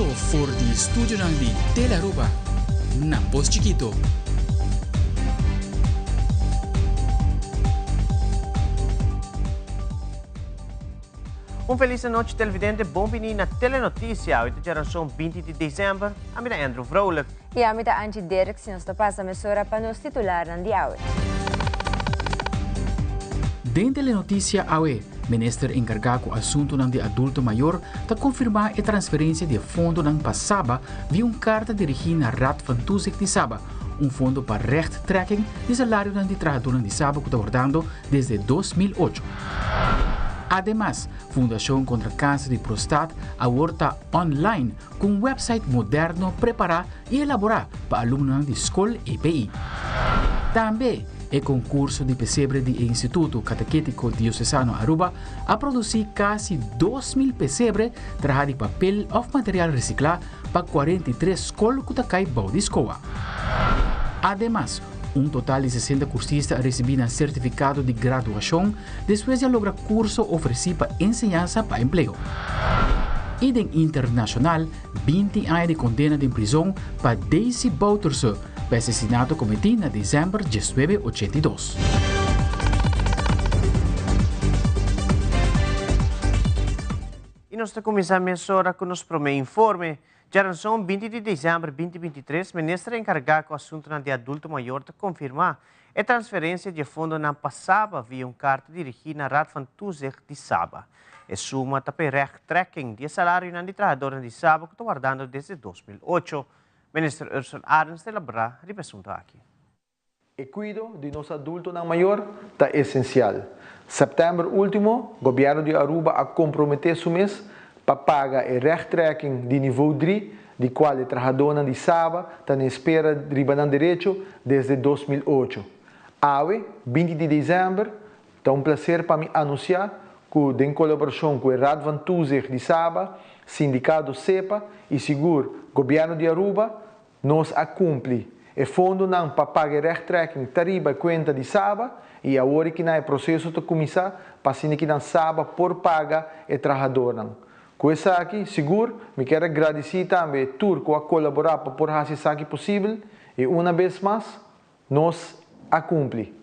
bibo for di studionan di Telearuba na Pos Chikito. Un feliz anochi televidente, bon bini na Telenoticia. Hoy ta djaranson 20 di december. Ami ta Andrew Vrolijk. Y ami ta Angie Dirks y nos ta pasa mesora pa nos titularnan di awe. Den Telenoticia awe, Minister encarga cu asuntonan di adulto mayor ta confirma e transferencia di e fondonan pa Saba via un carta dirigi na Raad van Toezicht di Saba, un fondo pa rechttrekking di salarionan di trahadornan di Saba cu ta wordando desde 2008. Ademas, Fundacion Contra Cancer di Prostaat awor ta online cu un website moderno prepara y elabora pa alumnonan di scol EPI. Tambe, e concurso di pesebre di e Instituto Catequetico Diocesano Aruba a produci casi 2000 pesebre traha di papel of material recicla pa 43 scol cu ta cay bou di SCOA. Ademas, un total di 60 cursista a ricibi nan certificado di graduacion despues di a logra curso ofreci pa Enseñansa pa Empleo. Y den internacional, 20 aña di condena den prizon pa Daisy Bouterse pa asesinato cometi na december 1982. Y nos ta cuminsa mesora cu nos prome informe. Djaranson 20 di december 2023, Minister encarga cu asuntonan di adulto mayor ta confirma e transferencia di e fondonan pa Saba via un carta dirigi na Raad van Toezicht di Saba. E suma ta pa e rechttrekking di e salarionan di trahadornan di Saba cu ta wardando desde 2008. Minister Ursell Arends ta elabora riba e asunto aki. E cuido di nos adultonan mayor ta esencial. September ultimo, Gobierno di Aruba a compromete su mes pa paga e rechttrekking di niveau 3, di cual e trahadonan di Saba ta na espera riba nan derecho desde 2008. Awe, 20 di december, ta un placer pa mi anuncia cu den colaboracion cu e Raad van Toezicht di Saba, Sindicato SEPA y sigur Gobierno di Aruba, Nos a cumpli. E fondonan pa paga e rechttrekking ta riba e cuenta di Saba y awor e kinan e proceso ta cuminsa pa asina kinan Saba por paga e trahadornan. Cu esaki, sigur, mi kier a gradici tambe tur cu a colabora pa por haci esaki posibel y una bes mas, nos a cumpli.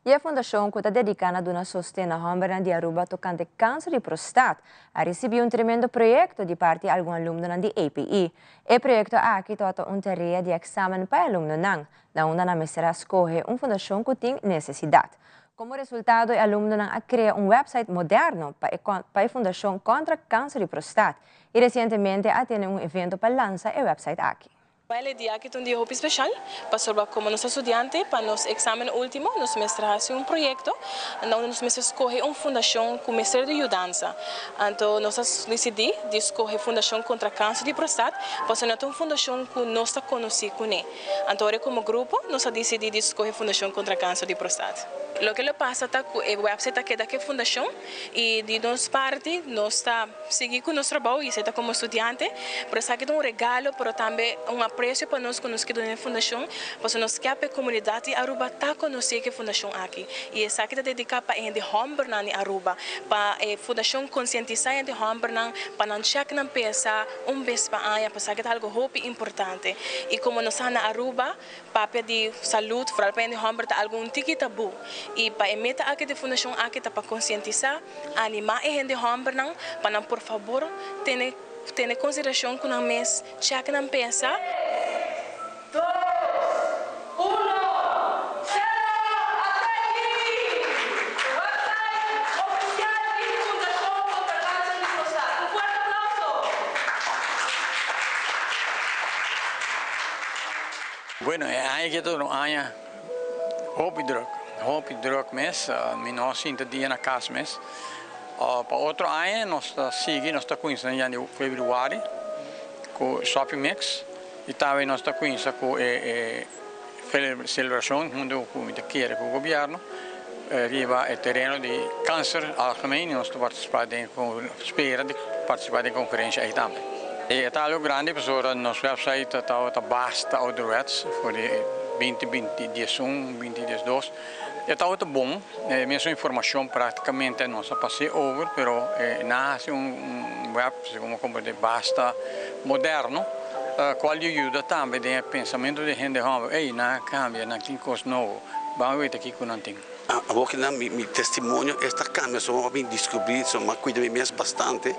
I e fundashon ku ta dediká na duna sosten na hòmbernan di Aruba tokante kanser di prostat a risibí un tremendo proyekto di parti algun alumnonan di APE. E proyekto aki tabata un tarea di èksamen pa e alumnonan, na unda nan mester a skohe un fundashon ku tin nesesidat. Komo resultado e alumnonan a krea un wèpsait moderno pa e pa e fundashon kontra kanser di prostat i resientemente a tene un evento pa lansa e wèpsait aki. Well, e dia aki ta un dia hopi special, pasobra como nos ta studiante, pa nos examen ultimo nos mester haci un proyecto na unda nos mester scoge un fundacion cu mester di yudansa. Anto nos a dicidi di scoge Fundacion Contra Cancer di Prostat, pasobra no ta un fundacion cu nos ta conoci cune. Anto ora como grupo nos a dicidi di scoge Fundacion Contra Cancer di Prostat. Loke lo pasa ta cu e website ta keda cu e fundacion y di nos parti nos ta. Sigui ku nos trabou i esei ta komo studiante, pero esaki ta un regalo pero tambe un apresio pa nos ku nos ke duna e fundashon, pasobra nos ke pa e komunidat di Aruba ta konosé ku e fundashon aki i esaki ta dediká pa e hende hòmbernan di Aruba, pa e fundashon konsientisá e hende hòmbernan pa nan chèk nan pesa un bes pa aña, pasobra esaki ta algu hopi importante i komo nos sa na Aruba Papia di salud, foral pa hende homber ta algo un tiki tabu y pa e meta aki di fundacion aki ta pa concientisa, anima e hende hombernan pa nan por fabor tene tene consideracion cu nan mes, check nan pesa. Tres, dos, uno, sero! Ata aki! E website oficial di Fundacion Contra Cancer di Prostat. Un fuerte aplauso! Bueno, e aña aki ta un aña hopi druk, hopi druk mes. Mi no a sinta dia na cas mes. Pa otro aña nos ta sigui, nos ta cuminsa ya di februari cu Shopping Mix y tambe nos ta cuminsa cu e celebracion hunto cu mi ta kere cu gobierno riba e tereno di cancer algemeen y nos ta participa den spera di participa den conferencia ey tambe. E ta algo grandi pasobra nos website tabata basta ouderwets for di 20 20 diesun 20 diesdos. E tabata bon, e mesun informacion practicamente nos a pas'e over, pero nan a haci un web, segun mi comprende, basta moderno, cual di yuda tambe den e pensamento di hende homber, ey, nan a cambia, nan tin cos nobo, ban weta kico nan tin. Awor ki nan mi testimonio esta cambia so mi a bin descubri so mi a cuida mi mes bastante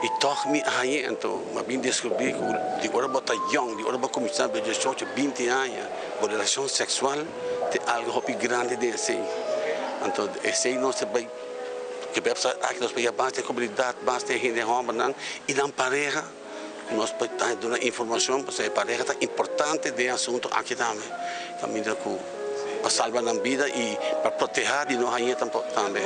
y tog mi a hañe anto mi a bin descubri cu di ora bo ta young di ora bo cuminsa bo dieshocho binti aña bo relacion sexual ta algo hopi grandi den esey anto esey nos ta bay ke bebsa aki nos bay basta e comunidad basta e hende hombernan y nan pareha nos bay duna informacion pasobra e pareha ta importante den e asunto aki tambe caminda cu pa salba nan bida y pa proteha di no haña tambe.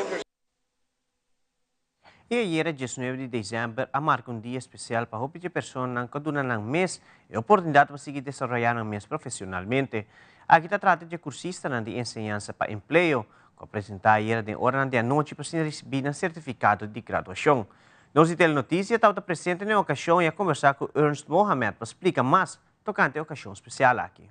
E ayera diesnuebe di december a marca un dia especial pa hopi dje personanan cu a duna nan mes e oportunidad pa sigui desaroya nan mes profesionalmente. Aki ta trata dje cursistanan di enseñansa pa empleo cu a presenta ayera den oranan di anochi pa asina ricibi nan certificado di graduacion. Nos di Telenoticia tabata presente na e ocasion y a conversa cu Ernst Mohamed pa splica mas tocante e ocasion special aki.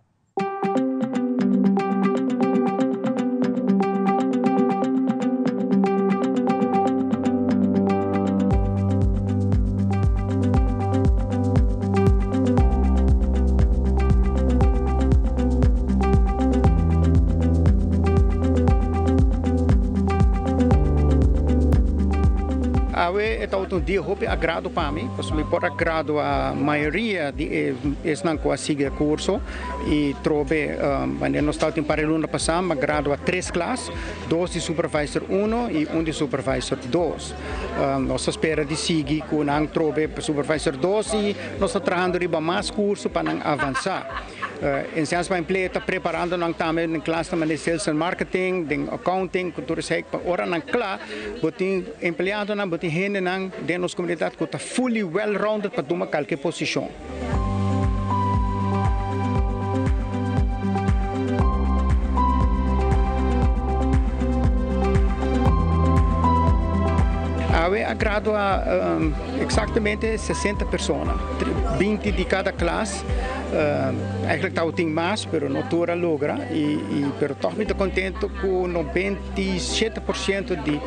Awe e tabata un dia hopi agrado pa mi, pasobra mi por a gradua mayoria di e esnan ku a sigui e kurso. Y trobe wanneer nos tabatin par e luna pasa m'a gradua tres klas, dos di supervisor uno y un di supervisor dos. Nos ta spera di sigui cu nan trobe supervisor dos y nos ta trahando riba mas curso pa nan avansa. Enseñansa pa Empleo ta preparando nan tambe den klasnan manera sales and marketing, den accounting cu tur esey pa ora nan cla bo tin empleadonan, bo tin hendenan den nos comunidad cu ta fully well rounded pa tuma calke posicion. Awe a gradua exactamente 60 persona, 20 di cada klas. Eigenlijk tabatin mas, pero no tur a logra. Y, pero toch mi ta contento cu 97% di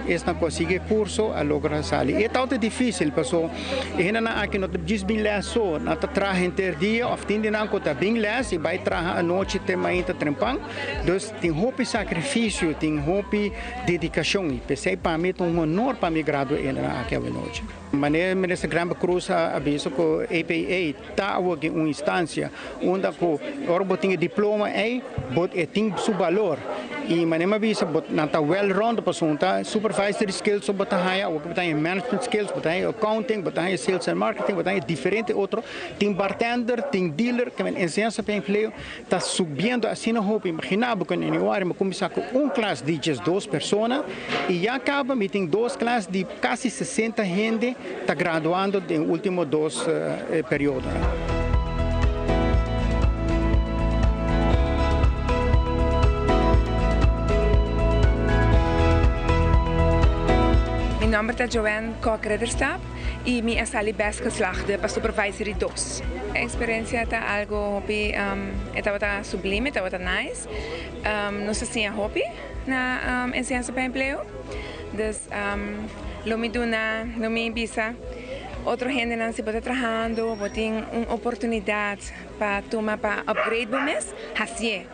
esnan cu a sigui e curso a logra sali. E tabata dificil paso E hendenan aki no ta djis bin les so, nan ta traha henter dia of tin di nan ku ta bin les i bai traha anochi te mainta trempan. Dus tin hopi sakrifisio, tin hopi dedikashon i p'esei pa mi ta un honor pa mi gradua e hendenan aki awenochi. Manera Minister Gramber Cruz a bisa ku APA ta awor den un instansia unda ku ora bo tin e diploma ei bo e tin su balor i manera mi a bisa bo nan ta well round pasobra un ta supervisory skills bo ta haya awor bo ta haya management skills bo ta haya accounting bo ta haya sales and marketing bo ta haya diferente otro tin bartender tin dealer ke men enseñansa pa empleo ta subiendo asina hopi imagina bo ku na januari mi kuminsá ku un klas di diesdos persona i ya kaba mi tin dos klas di kasi 60 hende ta graduando den ultimo dos periodonan. Mi nomber ta Joanne Kok Ridderstap y mi a sali best geslaagde pa supervisory dos. E experiencia ta algo hopi e tabata sublime, e tabata nice. Nos a siña hopi na enseñansa pa empleo. Dus lo mi duna, lo mi bisa otro hendenan si bo ta trahando, bo tin un oportunidad pa tuma pa upgrade bo mes, hacié.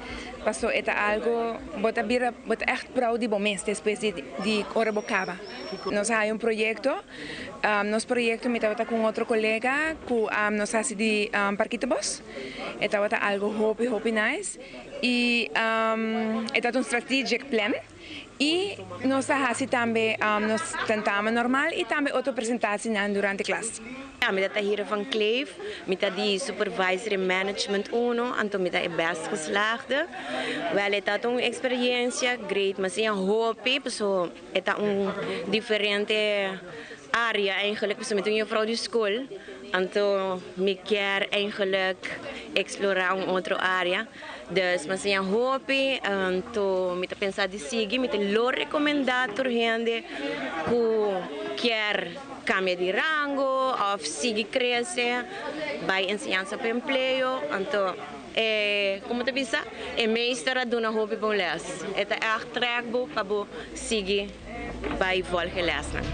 Paso e ta algo, bo ta bira, bo ta echt proud di bo mes despues di di ora bo caba. Nos a haya un proyecto, nos proyecto mi tabata cu un otro colega cu nos haci di Parkietenbos, e tabata algo hopi hopi nice y e tabata un strategic plan. Y nos a haci tambe nos tentamen normal y tambe otro presentacinan durante klas. Mi ta Tahira van Kleef, mi ta di Supervisory Management uno, anto mi ta e best geslaagde. Wel e ta un experiencia great, mi a siña hopi paso e ta un diferente area eigenlijk, paso mi ta un juffrouw di school, anto mi kier eigenlijk explora un otro area. Dus mi a siña hopi, anto mi ta pensa di sigui, mi ta lo recomenda tur hende cu kier cambia di rango of sigui crece, bay enseñansa pa empleo, anto. E como ta bisa, e meester a duna hopi bon les. E ta echt trek bo pa bo sigui bay volg e lesnan.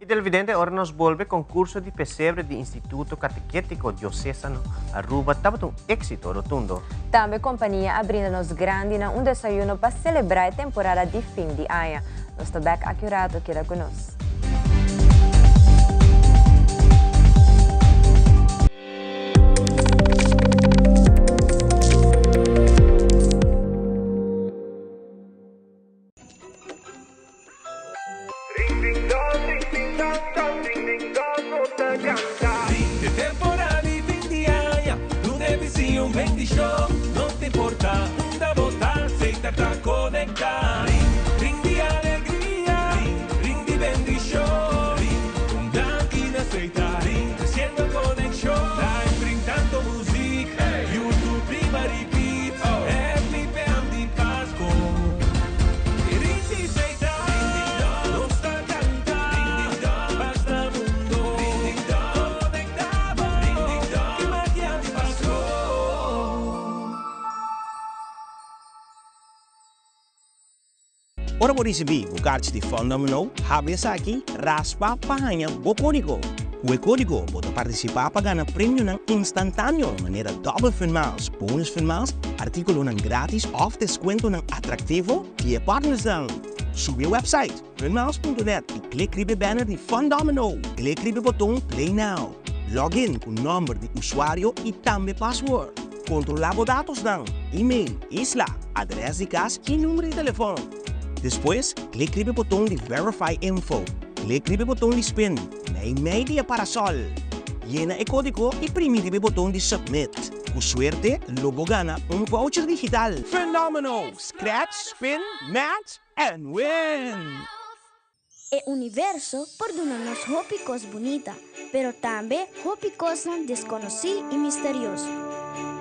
Y televidente, ora nos bolbe, concurso di pesebre di Instituto Catequetico Diocesano Aruba tabata un exito rotundo. Tambe compania a brinda nos grandinan un desayuno pa celebra e temporada di fin di aña. Nos ta bek aki un rato, keda cu nos. Ora bo risibí bo karchi di Fun Domino, habri esaki, raspa pa haña bo kódigo. Ku e kódigo bo ta partisipá pa gana premionan instantáneo manera Double Fun Miles, Bonus Fun Miles, artíkulonan grátis òf deskuentonan atraktivo di e partnersnan. Subi e wèpsait funmiles.net i klik riba e banner di Fun Domino. Klik riba e boton Play Now. Log in ku nòmber di usuario i tambe password. Kontrolá bo datosnan, email, isla, adrès di kas i number di telefòn. Despues, klik riba e boton di Verify Info. Klik riba e boton di Spin, mei mei di e parasòl. Yena e kódigo i primi riba e boton di Submit. Ku suerte, lo bo gana un voucher digital. Fun Domino! Scratch, spin, match and win! E universo por duna nos hopi kos bunita, pero tambe hopi kosnan deskonosí i misterioso.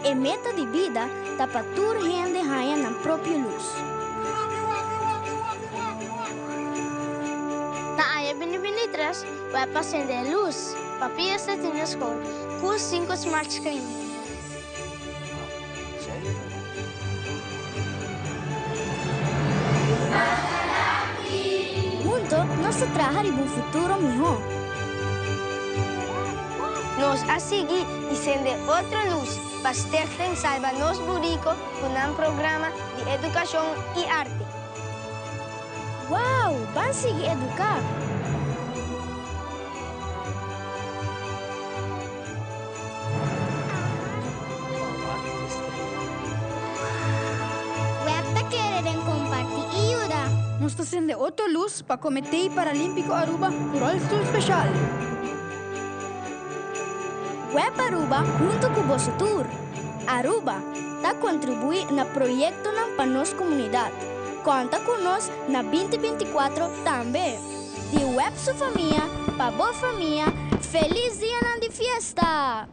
E meta di bida ta pa tur hende haña nan propio lus. Na aña 2023 web a sende e lus pa PS tin na skol ku sinku smart screen. Hunto nos ta traha riba un futuro mihó. Nos a sigui i sende otro lus pa Stichting Salba Nos Burico ku nan programa di edukashon i arte. Wow! Ban sigui eduká! Web ta kere den kompartí i yuda. Nos ta sende otro lus pa Comité Paralímpico Aruba ku rolstoel special. Web Aruba hunto ku boso tur. Aruba ta kontribuí na proyektonan pa nos komunidat. Konta ku nos na 2024 tambe. Di Web su famia pa bo famia, Feliz dianan di fiesta!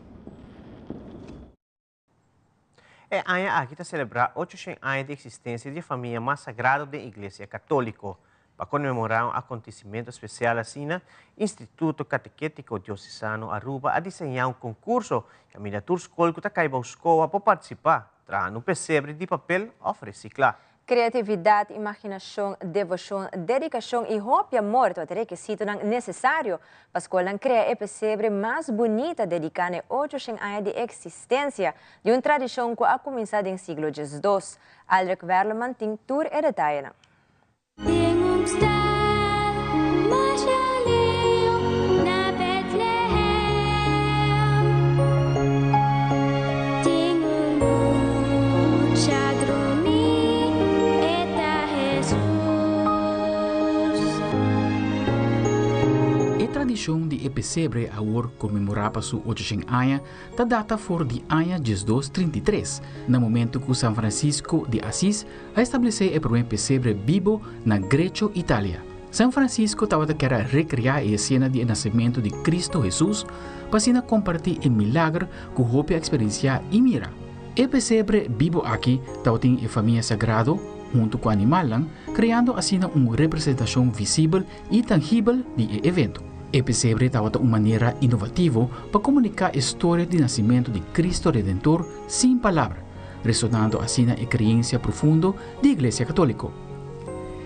E aña aki ta selebrá 800 aña di eksistensia di e famia mas sagrado den Iglesia Katóliko. Pa konmemorá un akontesimentu spesial asina, Instituto Katekétiko Diosesano Aruba a diseñá un konkurso kaminda tur skol ku ta kai bou skoa por partisipá, trahando un pesebre di papel òf resiklá. Kreatividat, imaginashon, devoshon, dedikashon i hopi amor ta e rekisitonan nesesario pa skolnan krea e pesebre mas bunita dediká na e 800 aña di eksistensia di un tradishon ku a kuminsá den siglo 12. Aldrich Werleman tin tur e detayenan. Den un stal masha leu na Bethlehem tin un mucha drumí, e ta Hesus. E tradishon di e pesebre awor konmemorá pa su 800 aña ta data for di aña 1233, na momentu ku San Francisco di Asis a establesé e promé pesebre bibo na Greccio, Italia. San Francisco tabata kier a rekreá e esena di e nasementu di Cristo Hesus pa asina kompartí e milager ku hopi a eksperensiá i mira. E pesebre bibo aki tabatin e famia sagrado huntu ku animalnan, kreando asina un representashon visibel i tangibel di e evento. E pesebre tabata un manera inovativo pa komuniká e storia di nasimentu di Kristu Redentor sin palabra, resonando asina e kreensia profundo di Iglesia Katóliko.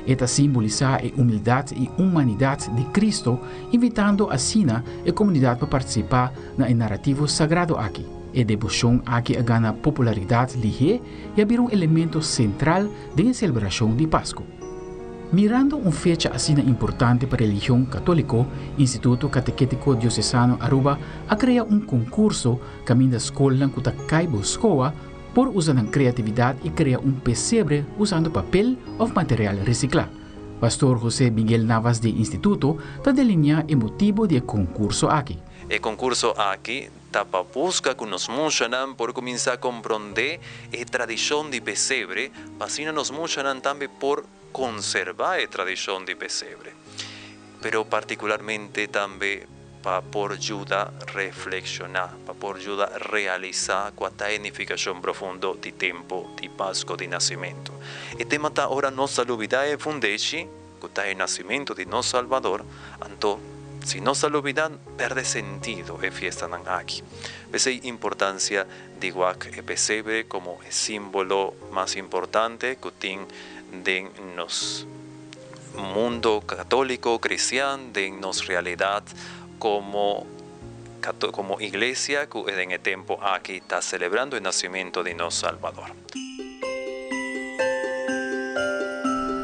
E ta simbolisá e humildat i humanidat di Kristu, invitando asina e komunidat pa partisipá na e narativo sagrado aki. E deboshon aki a gana popularidat lihé i a bira un elemento sentral den e selebrashon di Pasku. Mirando un fecha asina importante pa religion katóliko, Instituto Katekétiko Diosesano Aruba a krea un konkurso kaminda skolnan ku ta kai bo skoa por usa nan kreatividat i krea un pesebre usando papel òf material resiklá. Pastor José Miguel Navas di e instituto ta delineá e motibu di e konkurso aki. E konkurso aki ta pa buska ku nos muchanan por kuminsá komprondé e tradishon di pesebre, pa asina nos muchanan tambe por konserbá e tradishon di pesebre, pero partikularmente tambe pa por yuda reflekshoná, pa por yuda realisá kua ta e nifikashon profundo di tempu di Pasko di Nasimentu. E tema ta ora nos ta lubidá e fundeshi, ku ta e nasimentu di nos Salbador, anto si nos ta lubidá, pèrdè sentido e fiestanan aki. P'esei importansia di wak e pesebre komo e símbolo mas importante ku tin den nos mundo katóliko kristian, den nos realidat komo komo iglesia ku den e tempu aki ta selebrando e nasimentu di nos Salbador.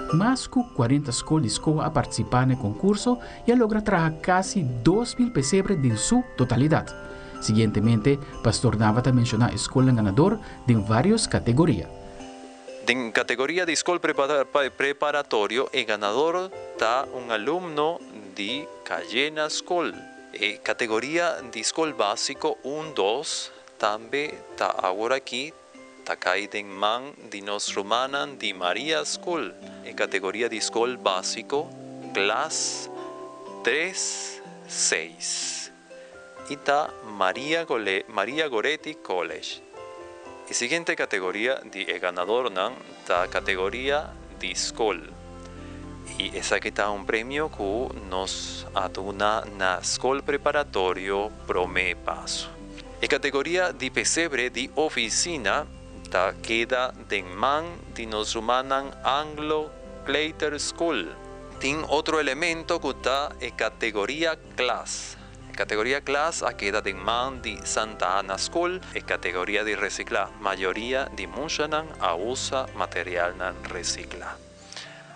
Mas ku 40 skol di skoa a partisipá na e konkurso i a logra traha kasi 2000 pesebre den su totalidat. Siguientemente, Pastor Nava ta menshoná e skolnan ganador den vários kategoria. Den kategoria di skol preparatorio e ganador ta un alumno di Cayena Skol. E kategoria di skol básiko un dos tambe ta aworakí ta kai den man di nos rumannan di Maria Skol. E kategoria di skol básiko klas tres seis i ta Maria Maria Goretti College. E siguiente kategoria di e ganadornan ta kategoria di skol. I esaki ta un premio ku nos a duna na Skol Preparatorio Promé Paso. E kategoria di pesebre di ofisina ta keda den man di nos rumannan Anglo Kleuter School. Tin otro elemento ku ta e kategoria klas. E kategoria klas a keda den man di Santa Ana School. E kategoria di resiklá, mayoria di mushanan a usa materialnan resiklá.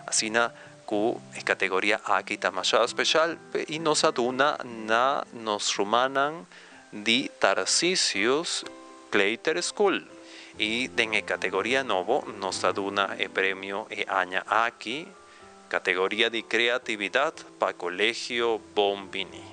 Asina ku e kategoria aki ta masha speshal i nos a duna na nos rumannan di Tarcisius Kleuter School. I den e kategoria nobo nos ta duna e premio e aña aki, kategoria di kreatividat pa Kolegio Bon Bini.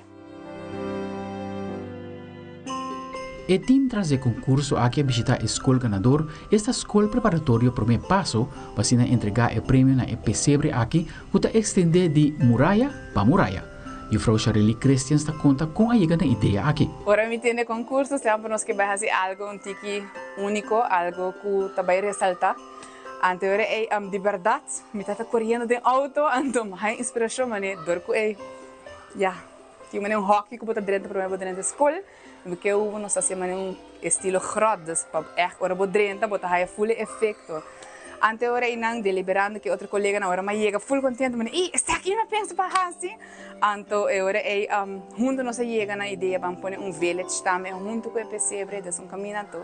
E tim tras di e konkurso aki a bishitá e skol ganador, esta Skol Preparatorio Promé Paso, pa asina entregá e premio na e pesebre aki ku ta ekstendé di muraya pa muraya. Jufrou Sharely Christians ta konta kon a yega na idea aki. Ora mi tende konkurso semper nos ke bai hasi algo un tiki úniko, algo ku ta bai resaltá. Anto ora ei di bèrdat mi tabata koriendo den outo anto mi haña inspirashon manera dor ku ei ya tin manera un hòki ku bo ta drenta promé bo drenta skol mi ke hubo nos hasi manera un estilo gròt dus pa ègt ora bo drenta bo ta haña ful e efekto. Ante ora einan deliberando ku e otro koleganan ora mi a yega ful kontento mi di ey esaki mi a pensa pa hasi. Anto e ora ey huntu nos a yega na idea ban pone un village tambe huntu ku e pesebre des un kaminda anto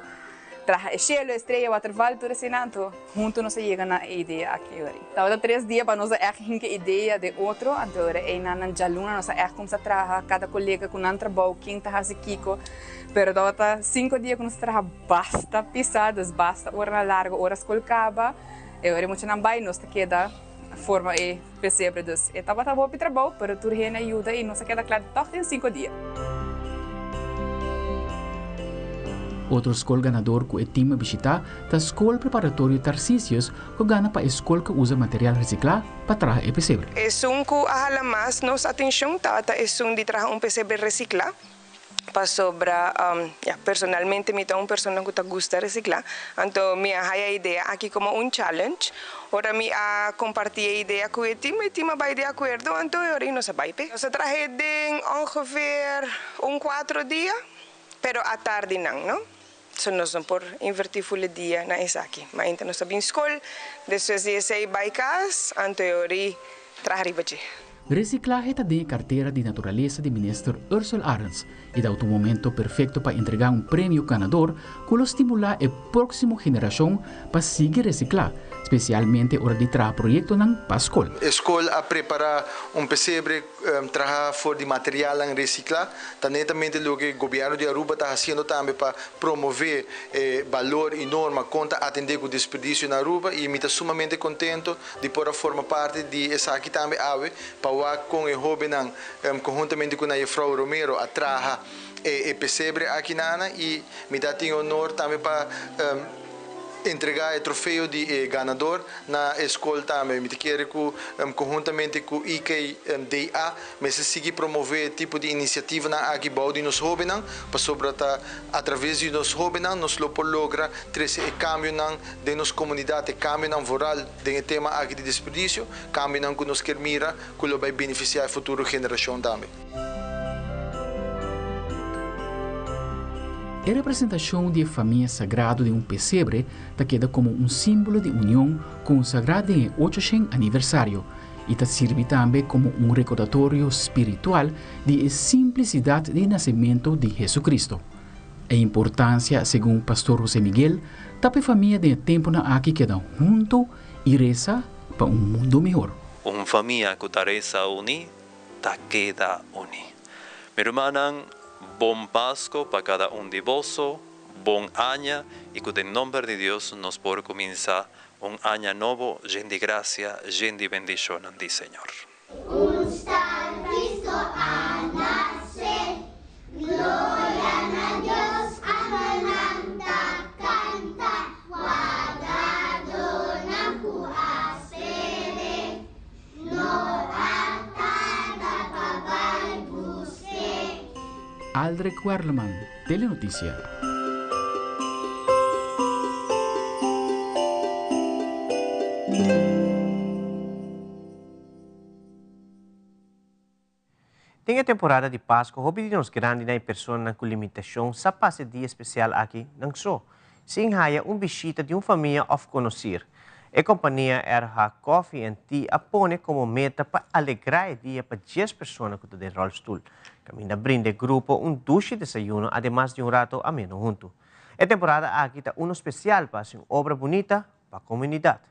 traha e shelu, e streya, waterval tur eseinan anto huntu nos a yega na e idea aki ora ey. Tabata tres dia pa nos a ègt hinka idea den otro anto ora einan nan djaluna nos a ègt kumsa traha kada kolega ku nan trabou ken ta hasi kiko pero tabata sinku dia ku nos a traha. Basta pisa, dus basta oranan largo, ora skol kaba, e ora e muchanan bai nos ta keda forma e pesebre. Dus e tabata hopi trabou, pero tur hende a yuda i nos a keda kla tòg den sinku dia. Otro skol ganador ku e tim a bishitá ta Skol Preparatorio Tarcisius ku gana pa e skol ku usa material resiklá pa traha e pesebre. Esun ku a hala mas nos atenshon tabata esun di traha un pesebre resiklá. Pasobra, ya, personalmente mi ta un persona ku ta gusta resiklá, anto mi a haya e idea aki komo un challenge. Ora mi a kompartí e idea ku e tim, e tim a bai di akuerdo, anto e ora ei nos a bai p'e. Nos a trah'é den ongeveer un kuatro dia, pero atardinan, no? So nos no por invertí ful e dia na esaki. Mainta nos ta bin skol, despues di esei bai kas, anto e ora ei traha riba dje. Resiklahe ta den e kartera di naturalesa di Minister Ursell Arends i ta un momento perfekto pa entregá un premio ganador ku lo stimulá e próksimo generashon pa sigui resiklá, spesialmente ora di traha proyektonan pa skol. E skol a prepará un pesebre traha for di materialnan resiklá. Ta netamente loke gobièrnu di Aruba ta hasiendo tambe pa promové e balor i norma kon ta atendé ku desperdisio na Aruba i mi ta sumamente kontento di por a forma parti di esaki tambe awe pa wak kon e hóbennan konhuntamente ku na Jefrouw Romero a traha e pesebre aki nana i mi ta tin honor tambe pa entrega e trofeo di e ganador na e skol tambe. Mi ta kere ku konhuntamente ku IKDA mester sigui promove e tipo di inisiativanan aki bou di nos hóbennan pasobra ta atraves di nos hóbennan nos lo por logra trese e kambionan den nos komunidat, e kambionan vooral den e tema aki di desperdisio, kambionan ku nos kier mira ku lo bai benefisiá e futuro generashon tambe. E representashon di e famia sagrado den un pesebre ta keda komo un símbolo di union konsagrá den e ochoshen aniversario i ta sirbi tambe komo un rekordatorio spiritual di e simplisidat di e nasementu di Hesu-Kristu. E importansia, segun Pastor José Miguel, ta pa e famia den e tempunan aki keda huntu i resa pa un mundu mihor. Un famia ku ta resa uní ta keda uní. Mi rumannan, bon Pasko pa kada un di boso, bon aña i ku den nomber di Dios nos por kuminsá un aña nobo yen di grasia, yen di bendishonnan di Señor. Un stal Cristo a nace, gloria na Dios, angelnan ta canta, wardadonan cu a sper'e, no a tarda pa bai bus'e. Aldrich Werleman, Telenoticia. Den e temporada di Pasco hopi di nos grandinan i personanan ku limitashon sa pasa e dia spesial aki nan so, sin haya un bishita di un famia òf konosir. E kompania RH Coffee and Tea a pone komo meta pa alegrá e dia pa dies persona ku ta den ròlstul. Kaminda brinda e grupo un dushi desayuno ademas di un rato ameno huntu. E temporada aki ta uno spesial pa hasi un obra bunita pa komunidat.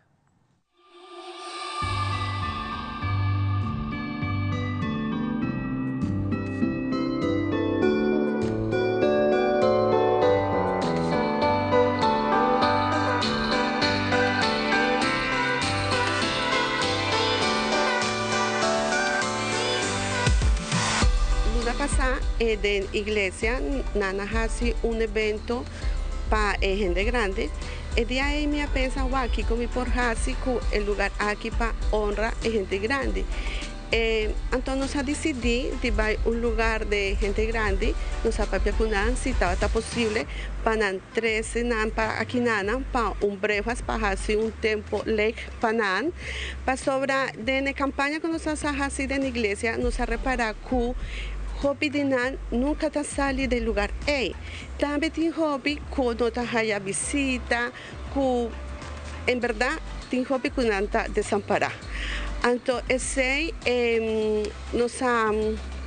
Luna pasá den iglesia nan a hasi un evento pa e hende grandi. E dia ei mi a pensa, Wak, kiko mi por hasi ku e lugar aki pa honra e hende grandi? Anto nos a disidí di bai un lugar di hende grandi. Nos a papia ku nan si tabata posible pa nan trese nan pa akinanan pa un breakfast pa hasi un tempu lek pa nan. Pasobra den e kampaña ku nos a sa hasi den iglesia nos a repará ku hopi di nan nunka ta sali di e lugar ei. Tambe tin hopi ku no ta haya bisita, ku en bèrdat tin hopi ku nan ta desampará. Anto esei nos a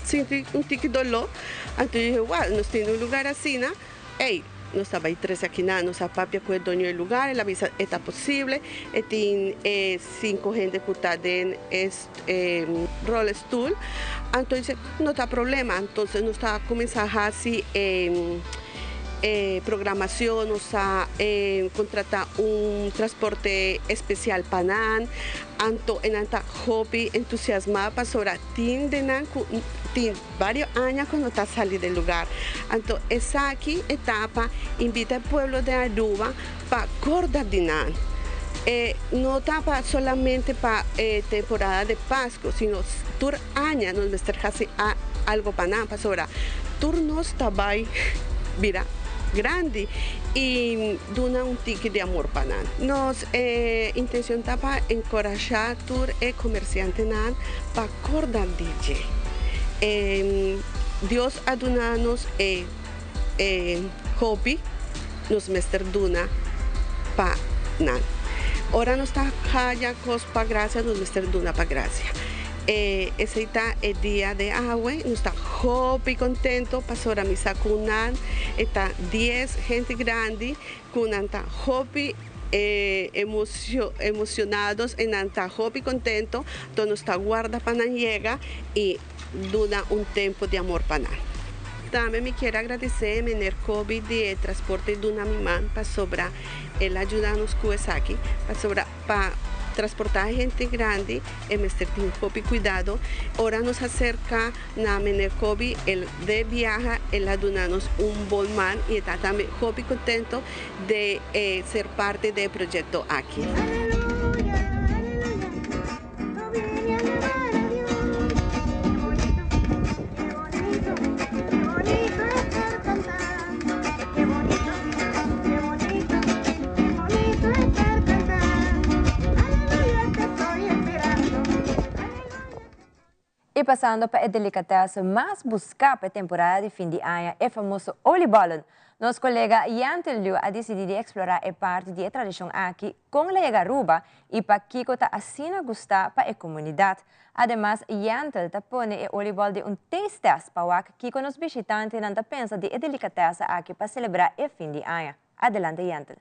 sinti un tiki doló. Anto yo dije, wèl, nos tin un lugar asina, ey, nos ta bai trese akinan. Nos a papia ku e doño e lugar, el a bisa e ta posible, e tin e sinku hende ku ta den e rolstoel. Anto dice, no ta problema. Entonces nos ta cuminsa haci e programacion, nos a contrata un transporte especial pa nan. Anto e nan ta hopi entusiasma pasobra tin de nan cu tin varios aña cu no ta sali den lugar. Anto esaki e ta pa invita e pueblo den Aruba pa corda di nan. E no ta pa solamente pa e temporada di Pasco, sino tur aña nos mester haci algo pa nan, pasobra tur nos ta bay bira grandi y duna un tiki di amor pa nan. Nos intencion ta pa encorasha tur e comerciantenan pa corda di dje. Dios a duna nos e hopi nos mester duna pa nan. Ora nos ta haya cos pa gracia, nos mester duna pa gracia. Esey ta e dia de awe. Nos ta hopi contento pasobra mi sa cu nan e ta dies hente grandi cu nan ta hopi emocionados y nan ta hopi contento. Enton nos ta warda pa nan yega y duna un tempo di amor pa nan. Tambe mi kier agradece meneer Kobe di e transporte duna mi man pasobra el a yuda nos cu esaki, pasobra pa transporta hende grandi e mester tin hopi cuidado. Ora nos acerca na meneer Kobe el de biaha el a duna nos un bon man y e ta tambe hopi contento di ser parti di e proyecto aki. Y pasando pa e delicatessen mas busca pa e temporada di fin di aña, e famoso oliebollen. Nos colega Yantel Liu a dicidi di explora e parti di e tradicion aki con el a yega Aruba y pakico ta asina gusta pa e comunidad. Ademas, Yantel ta pone e oliebol den un taste test pa wak kico nos bishitantenan ta pensa di e delicatesse aki pa celebra e fin di aña. Adelante Yantel.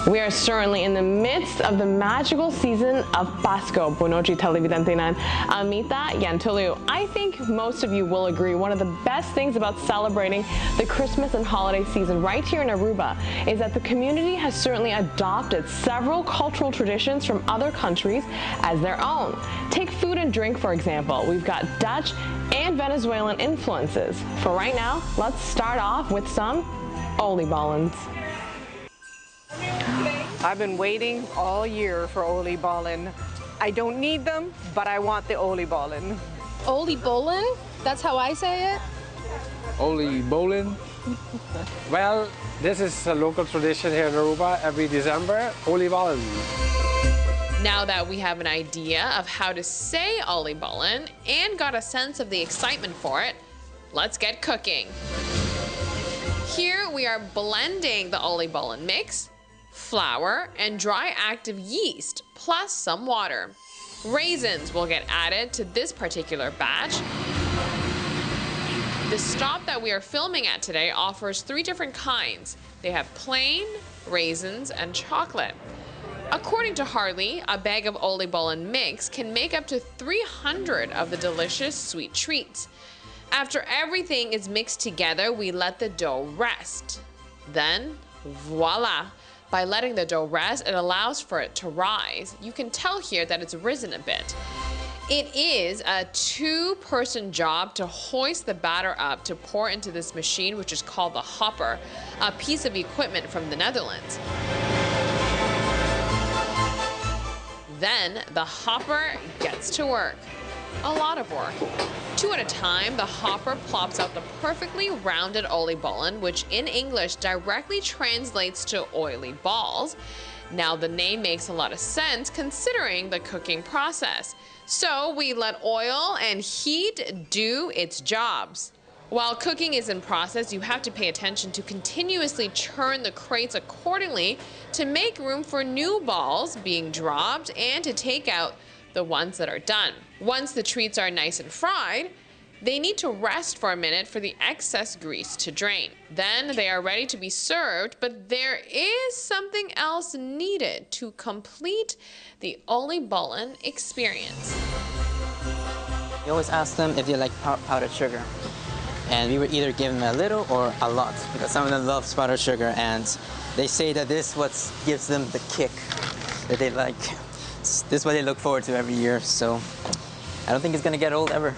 We are certainly in the midst of the magical season of Pasco. Bon nochi televidentenan. Ami ta Yantelu. I think most of you will agree one of the best things about celebrating the Christmas and holiday season right here in Aruba is that the community has certainly adopted several cultural traditions from other countries as their own. Take food and drink, for example. We've got Dutch and Venezuelan influences. For right now, let's start off with some oliebollen. I've been waiting all year for oliebollen. I don't need them, but I want the oliebollen. Oliebollen? That's how I say it? Oliebollen? Well, this is a local tradition here in Aruba every December, oliebollen. Now that we have an idea of how to say oliebollen and got a sense of the excitement for it, let's get cooking. Here we are blending the oliebollen mix, flour, and dry active yeast, plus some water. Raisins will get added to this particular batch. The stop that we are filming at today offers 3 different kinds. They have plain, raisins, and chocolate. According to Harley, a bag of oliebollen mix can make up to 300 of the delicious sweet treats. After everything is mixed together, we let the dough rest. Then, voila! By letting the dough rest, it allows for it to rise. You can tell here that it's risen a bit. It is a 2-person job to hoist the batter up to pour into this machine, which is called the hopper, a piece of equipment from the Netherlands. Then the hopper gets to work. A lot of work. 2 at a time, the hopper plops out the perfectly rounded oliebollen, which in English directly translates to oily balls. Now the name makes a lot of sense considering the cooking process. So we let oil and heat do its jobs. While cooking is in process, you have to pay attention to continuously churn the crates accordingly to make room for new balls being dropped and to take out the ones that are done. Once the treats are nice and fried, they need to rest for a minute for the excess grease to drain. Then they are ready to be served, but there is something else needed to complete the oliebollen experience. We always ask them if they like powdered sugar. And we would either give them a little or a lot, because some of them love powdered sugar, and they say that this is what gives them the kick that they like. This is what they look forward to every year, so I don't think it's going to get old ever.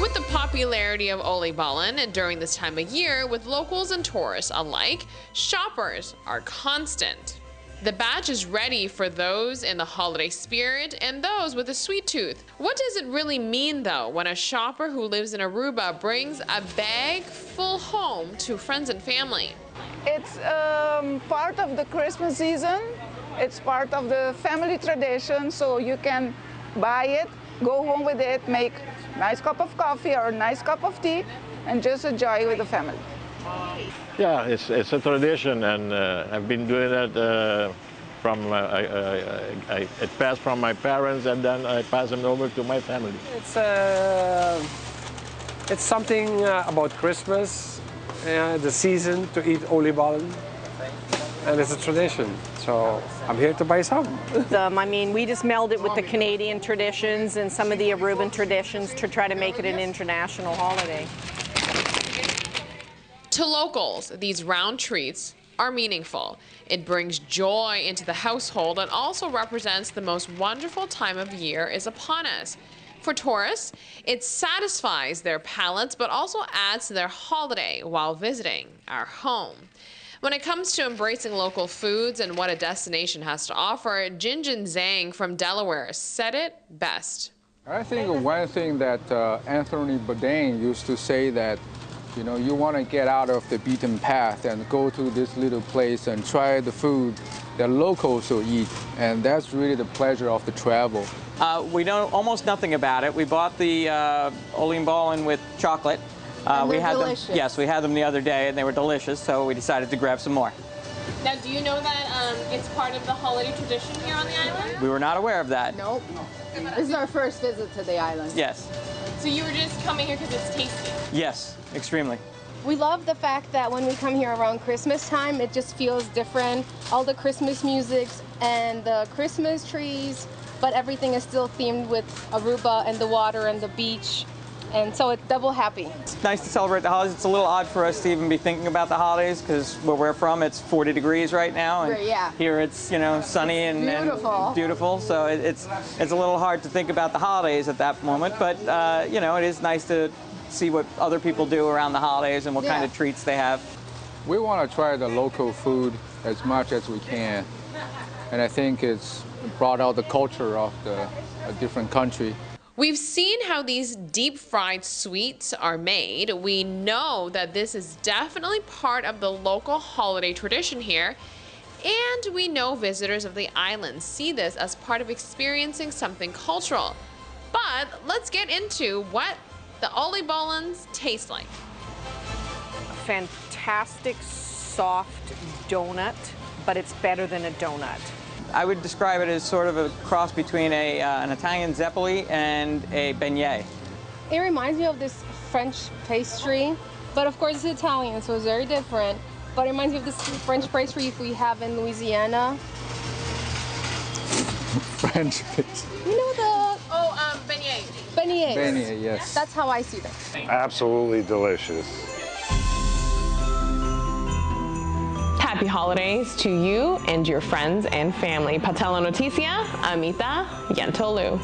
With the popularity of oliebollen during this time of year with locals and tourists alike, shoppers are constant. The batch is ready for those in the holiday spirit and those with a sweet tooth. What does it really mean, though, when a shopper who lives in Aruba brings a bag full home to friends and family? It's part of the Christmas season. It's part of the family tradition, so you can buy it, go home with it, make a nice cup of coffee or a nice cup of tea, and just enjoy with the family. Yeah, it's a tradition, and I've been doing that from, it passed from my parents, and then I pass them over to my family. It's something about Christmas, the season to eat oliebollen, and it's a tradition. So I'm here to buy some. We just meld it with the Canadian traditions and some of the Aruban traditions to try to make it an international holiday. To locals, these round treats are meaningful. It brings joy into the household and also represents the most wonderful time of year is upon us. For tourists, it satisfies their palates but also adds to their holiday while visiting our home. When it comes to embracing local foods and what a destination has to offer, Jinjin Zhang from Delaware said it best. I think one thing that Anthony Bourdain used to say that, you want to get out of the beaten path and go to this little place and try the food that locals will eat, and that's really the pleasure of the travel. We know almost nothing about it. We bought the oliebollen with chocolate. And they're delicious. Yes, we had them the other day, and they were delicious, so we decided to grab some more. Now, do you know that it's part of the holiday tradition here on the island? We were not aware of that. Nope. This is our first visit to the island. Yes. So you were just coming here because it's tasty? Yes, extremely. We love the fact that when we come here around Christmas time, it just feels different. All the Christmas music and the Christmas trees, but everything is still themed with Aruba and the water and the beach. And so it's double happy. It's nice to celebrate the holidays. It's a little odd for us to even be thinking about the holidays because where we're from, it's 40 degrees right now. And Right, yeah. here it's sunny and Beautiful. beautiful. So it's a little hard to think about the holidays at that moment. But it is nice to see what other people do around the holidays and what kind of treats they have. We want to try the local food as much as we can. And I think it's brought out the culture of a different country. We've seen how these deep-fried sweets are made. We know that this is definitely part of the local holiday tradition here. And we know visitors of the island see this as part of experiencing something cultural. But let's get into what the oliebollens taste like. A fantastic soft donut, but it's better than a donut. I would describe it as sort of a cross between an Italian zeppoli and a beignet. It reminds me of this French pastry, but of course it's Italian, so it's very different. But it reminds me of this French pastry we have in Louisiana. French pastry. You know the... Oh, beignet. Beignets. Beignet, yes. That's how I see them. Absolutely delicious. Happy holidays to you and your friends and family. Pa Telenoticia, Amita Yantolu.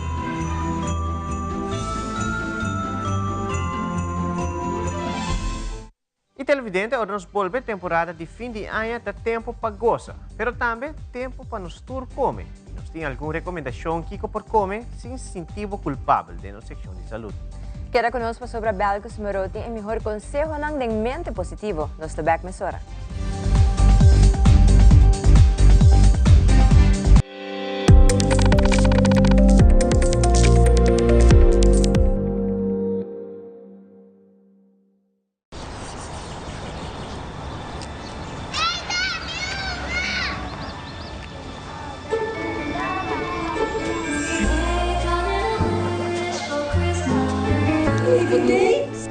E televidente, ora nos bolbe temporada di fin di aña ta tempo pa goza, pero tambe tempo pa nos tur come. Nos tin algun recomendacion kico por come sin sinti bo culpabel den nos seccion di salud. Keda cu nos pasobra Belkis Moreau tin e mihor consehonan den mente positivo. Nos ta bek mesora.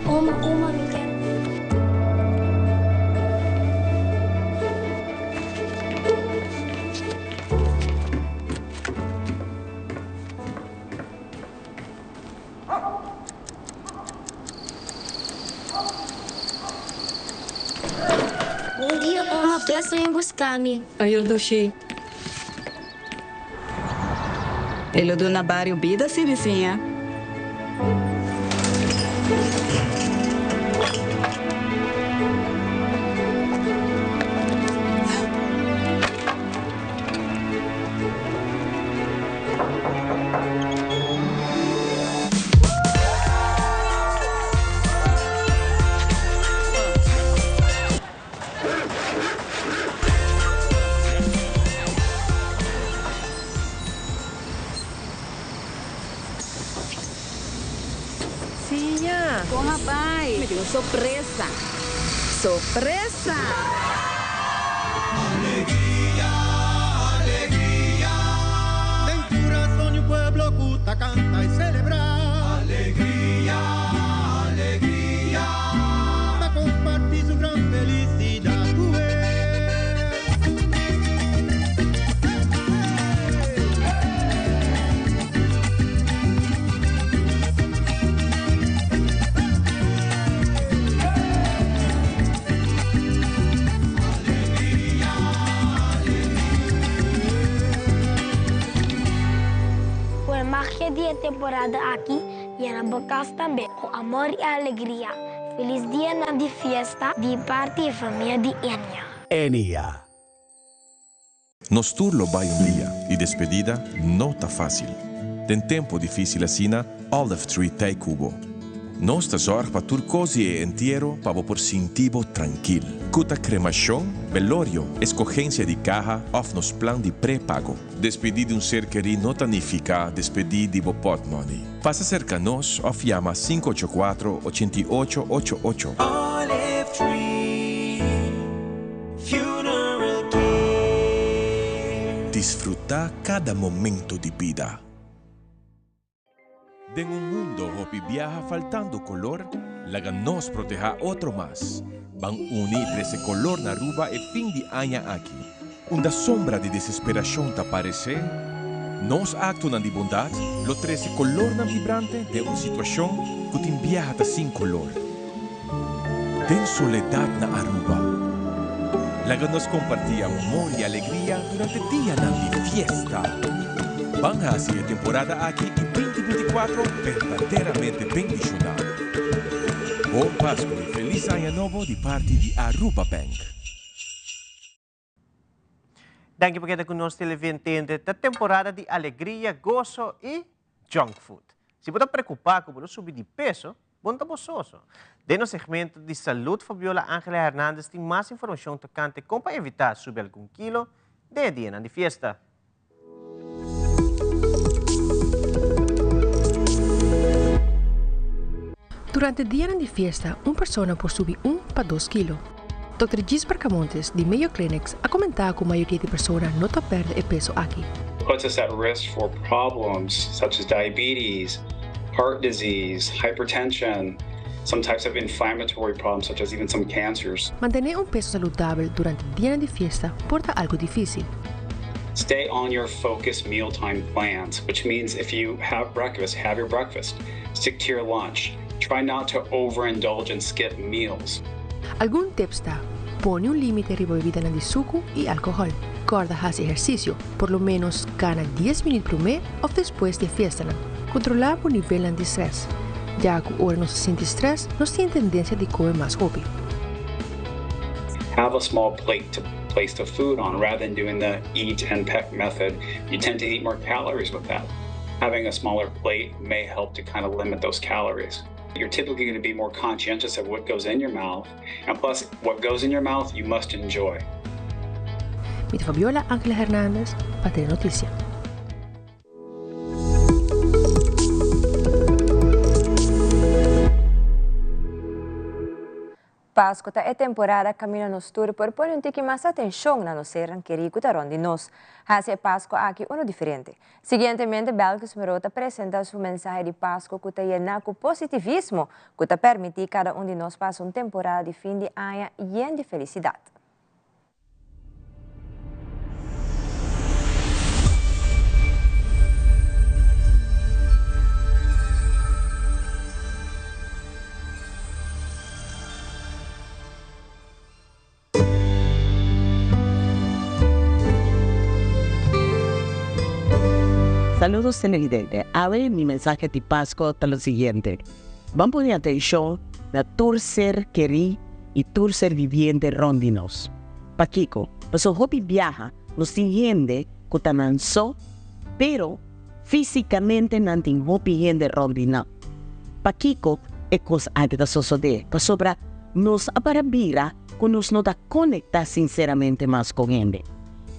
Oma, oma, mi kier. Bon dia, oma. Bless ven busca mi. Ayo dushi. E lo duna bario bida si bisiña. Con a bay? Mi tin un sorpresa. Sorpresa! Alegria, alegria. Den curason di un pueblo cu ta canta y celebra. Alegria, alegria. Pa comparti su gran felicidad cu e. Ku e magia di e temporada aki yena bo kas tambe ku amor i alegria. Felis dianan di fiesta di parti e famia di Enia. Enia. Nos tur lo bai un dia y despedida no ta facil. Den tempo dificil asina, Olive Tree t'ey cu bo. Nos ta zorg pa tur cos di e entiero pa bo por sinti bo trankil. Cu ta cremacion, belorio, escogencia di caha of nos plan di pre-pago. Despedi di un ser keri no ta nifica despedi di bo potmoney. Pasa cerca nos of yama 584 88 88. Olive Tree Funeral Care. Disfruta cada momento di bida. Den un mundo hopi biaha faltando color, laga nos proteha otro mas. Ban uni y trece color na Aruba e fin di aña aki. Unda sombra di desesperacion ta parece, nos actonan di bondad lo trece colornan vibrante den un situacion cu tin biaha ta sin color. Den soledad na Aruba. Laga nos comparti amor y alegria durante dianan di fiesta. Ban haci e temporada aki y 2024 berdaderamente bendiciona. Bon Pascu y Feliz Aña Nobo di parti di Aruba Bank. Danki pa keda ku nos televidente. Ta temporada di alegria, goso i junk food. Si bo ta preokupá ku bo lo subi di peso, bo no ta bososo. Den nos segmento di salud Fabiola Angela Hernandez tin mas informashon tokante kon pa evitá subi algun kilo den e dianan di fiesta. Durante dianan di fiesta un persona por subi un pa dos kilo. Dòkter Gis Bracamontes di Mayo Clinics a komentá ku mayoria di persona no ta pèrdè e peso aki. Puts us at risk for problems such as diabetes, heart disease, hypertension, some types of inflammatory problems such as even some cancers. Mantené un peso saludabel durante dianan di fiesta por ta algu difísil. Stay on your focused mealtime plans, which means if you have breakfast, have your breakfast. Stick to your lunch. Try not to overindulge and skip meals. Algun tips ta, Pone un límite riba bebidanan di suku i alkohòl. Kòrda hasi ehersisio, por lo ménos kana dies minüt promé òf despues di e fiestanan. Kontrolá bo nivelnan di strès, ya ku ora nos ta sinti strès nos tin e tendensia di kome mas hopi. Have a small plate to place the food on rather than doing the eat and peck method. You tend to eat more calories with that. Having a smaller plate may help to kind of limit those calories. You're typically going to be more conscientious of what goes in your mouth. And plus, what goes in your mouth, you must enjoy. Mi ta Fabiola Angela Hernandez pa Telenoticia. Pascu ta e temporada caminda nos tur por pone un tiki mas atencion na nos sernan keri cu ta rond di nos. Haci e Pascu aki uno diferente. Siguientemente Belkis Moreau ta presenta su mensahe di Pascu cu ta yena cu positivismo cu ta permiti cada un di nos pasa un temporada di fin di aña yen di felicidad. Saludos televidente, awe mi mensahe di Pasco ta lo siguiente, Ban pone atencion na tur ser keri i tur ser viviente rond di nos. Pakiko? Pasobra hopi biaha nos tin hende ku ta nan so, pero físikamente nan tin hopi hende rond di nan. Pakiko e kos aki ta sosodé? Pasobra nos a para bira ku nos no ta konektá sinseramente mas ku hende.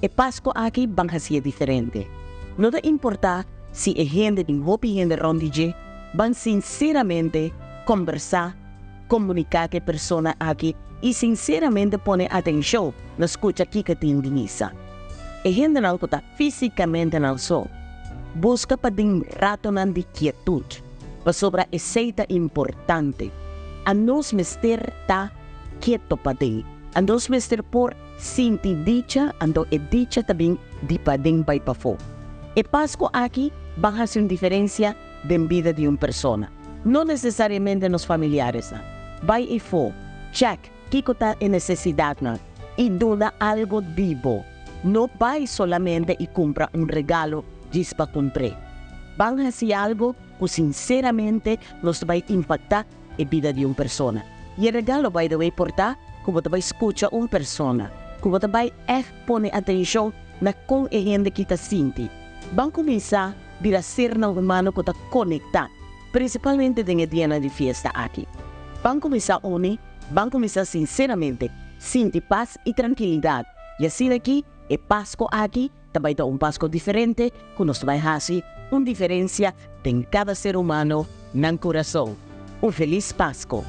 E Pasko aki ban hasié diferente. No ta importá si e hende tin hopi hende rond di dje, ban sinseramente. Kombersá, komuniká ku e persona aki i sinseramente pone atenshon na skucha kiko e tin di bisa. E hendenan ku ta físikamente nan so, buska pa tin ratonan di kietut, pasobra esei ta importante. Anos mester ta keto paden. Anos mester por sinti dicha, anto e dicha ta bin di paden bai pafó. E Pasku aki ban hasi un diferensia den bida di un persona. No necesariamente nos familiaresnan. Bai efo, check kico ta e necesidadnan y duna algo di bo. No bai solamente y cumpra un regalo djis pa cumpr'é. Ban haci algo cu sinceramente nos ta bai impacta e bida di un persona. Y e regalo by the way por ta cu bo ta bai scucha un persona, cu bo ta bai echt pone atencion na con e hende ki ta sinti. Ban cuminsa bira sernan humano cu ta conecta, principalmente den e dianan di fiesta aki. Ban cuminsa uni, ban cuminsa sinceramente sinti paz y trankilidad, y asina aki e Pasco aki ta bay ta un Pasco diferente cu nos ta bay haci un diferencia den cada ser humano nan curason. Un feliz Pasco!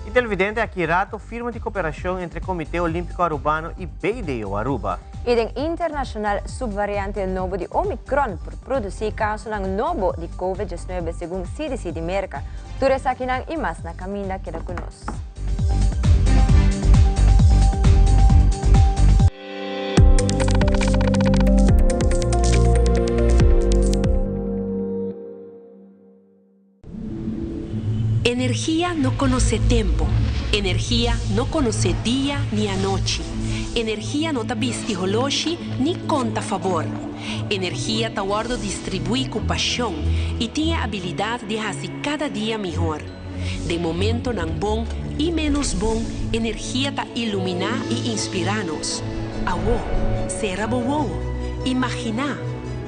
Y televidente aki rato firma di cooperacion entre Comite Olimpico Arubano y BDO Aruba. Y den internacional subvariante nobo di Omicron por produci casonan nobo di Covid 19 segun CDC di Merca. Tur esakinan y mas na caminda keda cu nos. Energia no conoce tempo, energia no conoce dia ni anochi, energia no ta bisti holoshi ni conta fabor. Energia ta wordo distribui cu pasion y tin e habilidad di haci cada dia mihor. Den momentonan bon y menos bon, energia ta ilumina y inspira nos. Awo, cera bo wowo, imagina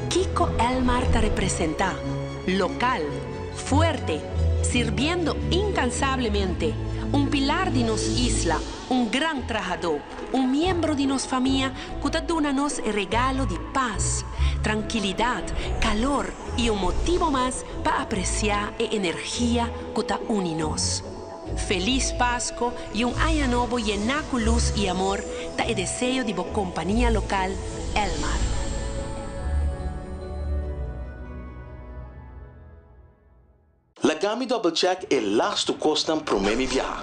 kico Elmar ta representa. Local, fuerte, sirbiendo incansablemente, un pilar di nos isla, un gran trahadó, un miembro di nos famia cu ta duna nos e regalo di paz, trankilidad, calor y un motibo mas pa aprecia e energia cu ta uni nos. Feliz Pasco y un aña nobo yená cu luz y amor ta e deseo di bo compania local, Elmar. Laga mi double check e lastu kosnan promé mi biaha.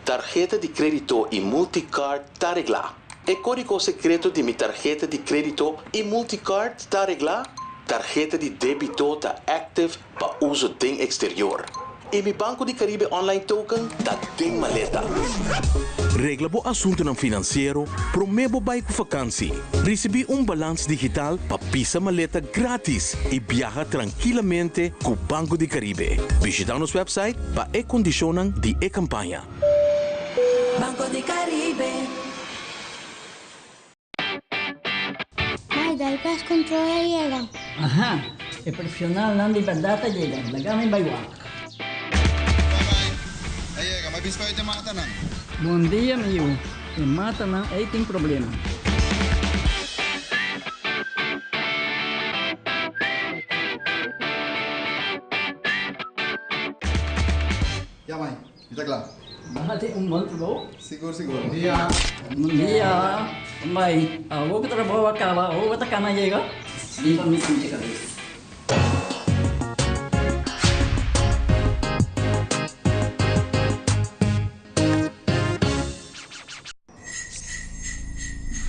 Tarheta di krédito i multicard ta reglá. E kódigo sekreto di mi tarheta di krédito i multicard ta reglá? Tarheta di débito ta active pa uso den eksterior. I mi Banco di Caribe Online Token ta den maleta. Regla bo asuntunan finansiero promé bo bai ku fakansi. Risibí un balans digital pa pisa maleta grátis i biaha trankilamente ku Banco di Caribe. Bishitá nos wèpsait pa e kondishonnan di e kampaña. Banco di Caribe. Mai, dal pest control a yega. Aha, e profesionalnan di berdad a yega. Laga mi bai wak. A yega, mi a bin spuit e matanan. Bon dia, mi yu. E matanan ei tin problema. Ya, mai. Mi ta kla. Bo hasi un bon trabou. Sigur, sigur. Bon dia. Bon dia. Bai, awor ku trabou a kaba, awor bo ta kana yega? Liba mi sinti kabes.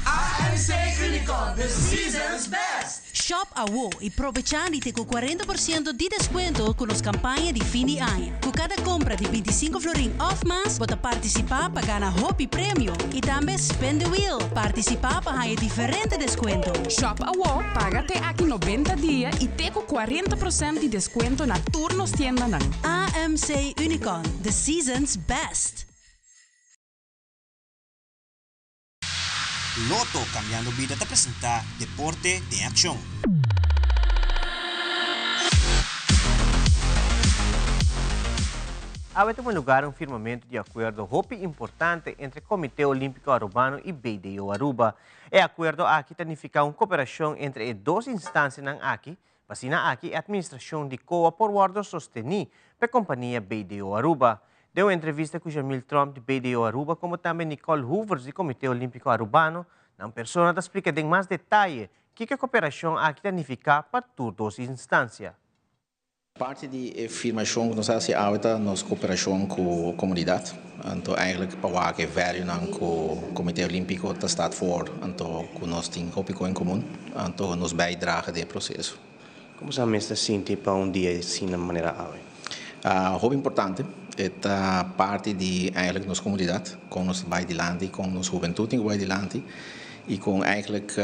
AMC Unicorn, the season's best! Shop awo y probecha di te cu 40% di descuento cu nos campaña di fin di aña. Cu cada compra di 25 florin of mas bo ta participa pa gana hopi premio y tambe spin the wheel. Participa pa haya diferente descuento. Shop awo, paga te aki 90 dia y te cu 40% di descuento na tur nos tiendanan. AMC Unicorn, the season's best! Lotto Cambiando Bida ta presenta Deporte den Accion. Awe tuma lugar un firmamento di acuerdo hopi importante entre Comite Olimpico Arubano y BDO Aruba. E acuerdo aki ta nifica un cooperacion entre e dos instancianan aki, pa asina aki e administracion di COA por wordo sosteni p'e compania BDO Aruba. Den un entrevista cu Jamil Tromp di BDO Aruba como tambe Nicole Hoevers di Comite Olimpico Arubano, nan persona ta splica den mas detaye kico e cooperacion aki ta nifica pa tur dos instancia. Parti di e firmashon ku nos a hasi awe ta nos koperashon ku komunidat. Anto eigenlijk pa wak e valuenan ku Komite Olímpiko ta staat voor, anto ku nos tin hopi ko en komun, anto nos bijdrage den e proseso. Komo sa mes ta sinti pa un dia asina manera awe? Hopi importante. E ta parti di eigenlijk nos komunidat, kon nos ta bai dilanti, kon nos hubentut tin ku bai dilanti i kon eigenlijk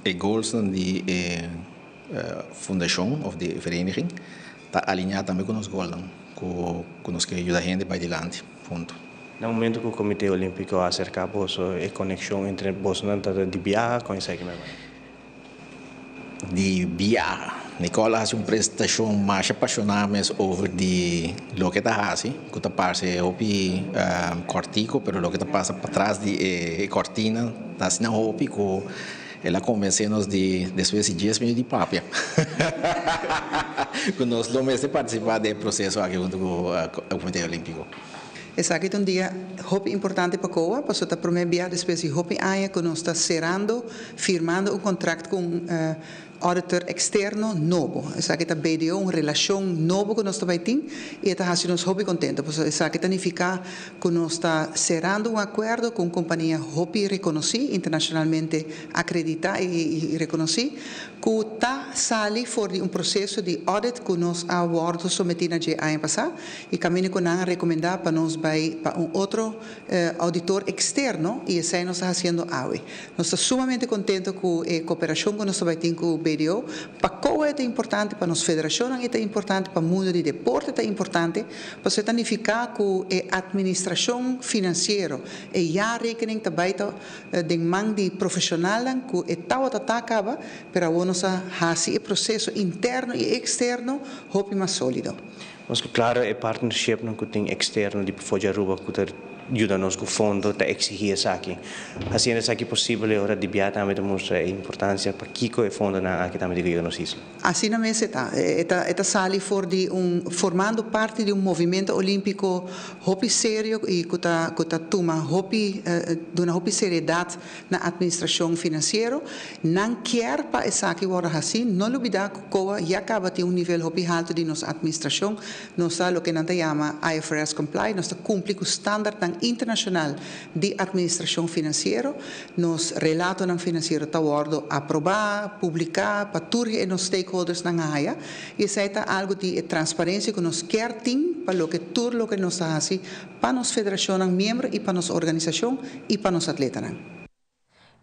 e goalsnan di e Fundashon of di vereniging ta alineá tambe ku nos golnan ku ku nos ke yuda hende bai dilanti huntu. Na momento ku Komité Olímpiko a aserká boso e konekshon entre bosonan ta di biaha kon esaki mei bai? Di biaha. Nicole a hasi un presentashon masha pashoná mes over di loke ta hasi ku ta parse hopi kòrtiku pero loke ta pasa patras di e kòrtina ta asina hopi ku El a konvensé nos di despues di dies minuut di papia ku nos lo mester partisipá den e proseso aki huntu ku e Komité Olímpiko. Esaki ta un dia hopi importante pa COA, pasobra ta promé bia despues di hopi aña ku nos ta serando, firmando un kontrakt ku un auditor eksterno nobo. Esaki ta BDO, un relashon nobo ku nos ta bai tin i e ta hasi nos hopi kontento, pasobra esaki ta nifiká ku nos ta serando un akuerdo ku un kompania hopi rekonosí, internashonalmente akreditá i rekonosí, ku ta sali for di un proseso di audit ku nos a wòrdu sometí na dje aña pasá i kaminda ku nan a rekomendá pa nos bai pa un otro ouditor eksterno i esei nos ta hasiendo awe. Nos ta sumamente kontento ku e koperashon ku nos ta bai tin ku BDO. Pa koe e ta importante, pa nos federashonnan e ta importante, pa mundu di deporte ta importante. Pasobra e ta nifiká ku e atministrashon finansiero, e jaarrekening ta bai ta den man di profeshonalnan ku e tabata ta kaba, pero awor nos a hasi e proseso interno i eksterno hopi mas sólido. Nos ku klaro e partnershipnan ku tin eksterno di pafó di Aruba ku ta yuda nos ku fondo ta eksigí esaki. Hasiendo esaki posibel e ora di bia tambe ta mustra e importansia pakiko e fondonan aki tambe di ku yuda nos isla. Asina mes e ta. E ta e ta sali for di un formando parti di un movimento olimpico hopi serio y cu ta cu ta tuma hopi duna hopi seriedad na administracion financiero. Nan kier pa esaki wordo haci. No lubida cu COA ya caba tin un nivel hopi halto di nos administracion. Nos ta loke nan ta yama IFRS compliant, nos ta cumpli cu standardnan internacional di administracion financiero. Nos relatonan finansiero ta wòrdu aprobá, publiká pa tur e nos stakeholdersnan haya i esei ta algu di e transparensia ku nos kier tin pa loke tur loke nos ta hasi pa nos federashonnan miembro i pa nos organisashon i pa nos atletanan.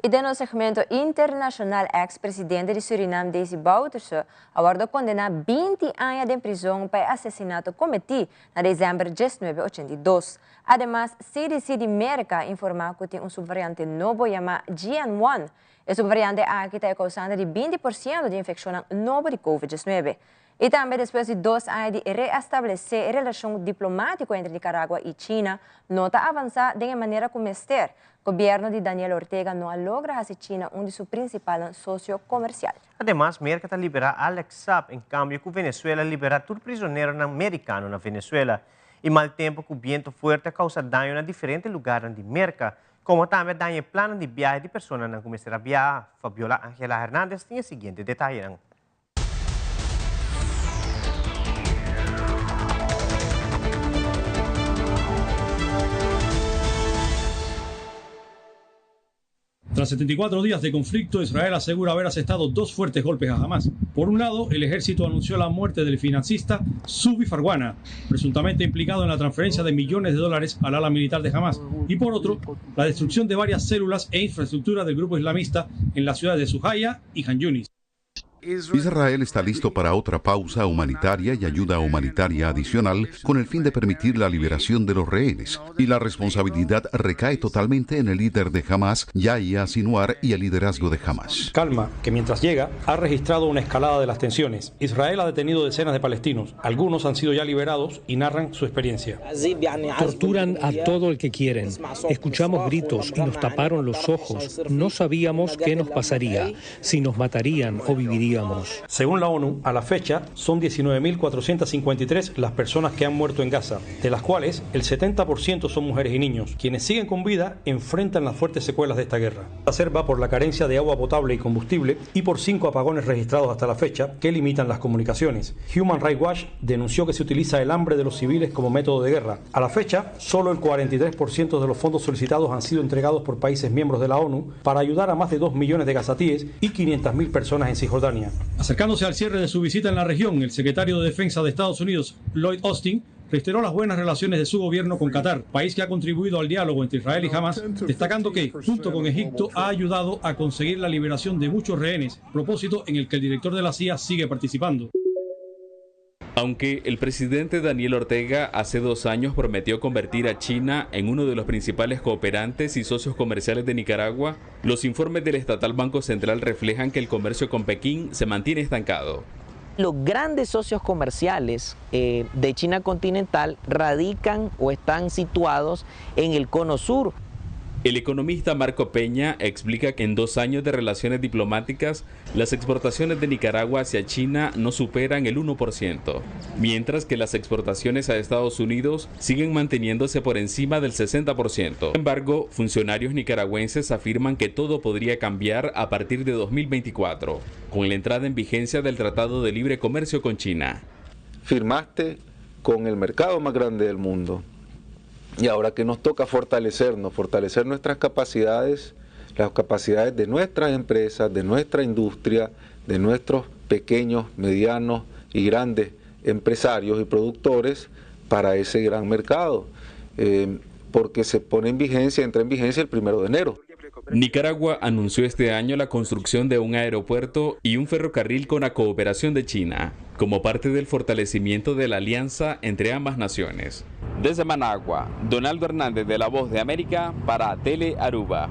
I den nos segmento internashonal eks presidente di Surinam Desi Bouterse a wòrdu kondená 20 aña den prizon pa e asesinato kometí na desèmber 1982. Ademas, CDC di Merka a informá ku tin un supvariante nobo yamá JN-one. E supvariante aki ta e kousante di 20% di infekshonnan nobo di Covid 19. I tambe despues di dos aña di reestablesé e relashon diplomátiko entre Nicaragua i China no ta avansá den e manera ku mester. Gobièrnu di Daniel Ortega no a logra hasi China un di su prinsipalnan sosio komersial. Ademas, Merka ta liberá Alex Saab en kambio ku Venezuela liberá tur prisoneronan merikano na Venezuela. E mal tempu ku bientu fuerte a kousa daño na diferente lugarnan di Merka, komo tambe a daña e plannan di biahe di personanan ku mester a biaha. Fabiola Angela Hernandez tin e siguiente detayenan. Tras 74 días de conflicto, Israel asegura haber asestado dos fuertes golpes a Hamas. Por un lado, el ejército anunció la muerte del financista Subi Farwana, presuntamente implicado en la transferencia de millones de dólares al ala militar de Hamas. Y por otro, la destrucción de varias células e infraestructura del grupo islamista en las ciudades de Sujaya y Han Yunis. Israel está listo para otra pausa humanitaria y ayuda humanitaria adicional con el fin de permitir la liberación de los rehenes. Y la responsabilidad recae totalmente en el líder de Hamas, Yahya Sinwar, y el liderazgo de Hamas. Calma, que mientras llega, ha registrado una escalada de las tensiones. Israel ha detenido decenas de palestinos. Algunos han sido ya liberados y narran su experiencia. Torturan a todo el que quieren. Escuchamos gritos y nos taparon los ojos. No sabíamos qué nos pasaría, si nos matarían o viviríamos. Según la ONU, a la fecha son 19.453 las personas que han muerto en Gaza, de las cuales el 70% son mujeres y niños. Quienes siguen con vida enfrentan las fuertes secuelas de esta guerra. La acerba por la carencia de agua potable y combustible y por 5 apagones registrados hasta la fecha que limitan las comunicaciones. Human Rights Watch denunció que se utiliza el hambre de los civiles como método de guerra. A la fecha, solo el 43% de los fondos solicitados han sido entregados por países miembros de la ONU para ayudar a más de 2 millones de gazatíes y 500.000 personas en Cisjordania. Acercándose al cierre de su visita en la región, el secretario de Defensa de Estados Unidos, Lloyd Austin, reiteró las buenas relaciones de su gobierno con Qatar, país que ha contribuido al diálogo entre Israel y Hamas, destacando que, junto con Egipto, ha ayudado a conseguir la liberación de muchos rehenes, propósito en el que el director de la CIA sigue participando. Aunque el presidente Daniel Ortega hace 2 años prometió convertir a China en uno de los principales cooperantes y socios comerciales de Nicaragua, los informes del estatal Banco Central reflejan que el comercio con Pekín se mantiene estancado. Los grandes socios comerciales de China continental radican o están situados en el cono sur. El economista Marco Peña explica que en 2 años de relaciones diplomáticas, las exportaciones de Nicaragua hacia China no superan el 1%, mientras que las exportaciones a Estados Unidos siguen manteniéndose por encima del 60%. Sin embargo, funcionarios nicaragüenses afirman que todo podría cambiar a partir de 2024, con la entrada en vigencia del Tratado de Libre Comercio con China. Firmaste con el mercado más grande del mundo. Y ahora que nos toca fortalecernos, fortalecer nuestras capacidades, las capacidades de nuestras empresas, de nuestra industria, de nuestros pequeños, medianos y grandes empresarios y productores para ese gran mercado, porque se pone en vigencia, entra en vigencia el 1 de enero. Nicaragua anunció este año la construcción de un aeropuerto y un ferrocarril con la cooperación de China, como parte del fortalecimiento de la alianza entre ambas naciones. Desde Managua, Donaldo Hernández de La Voz de América para Tele Aruba.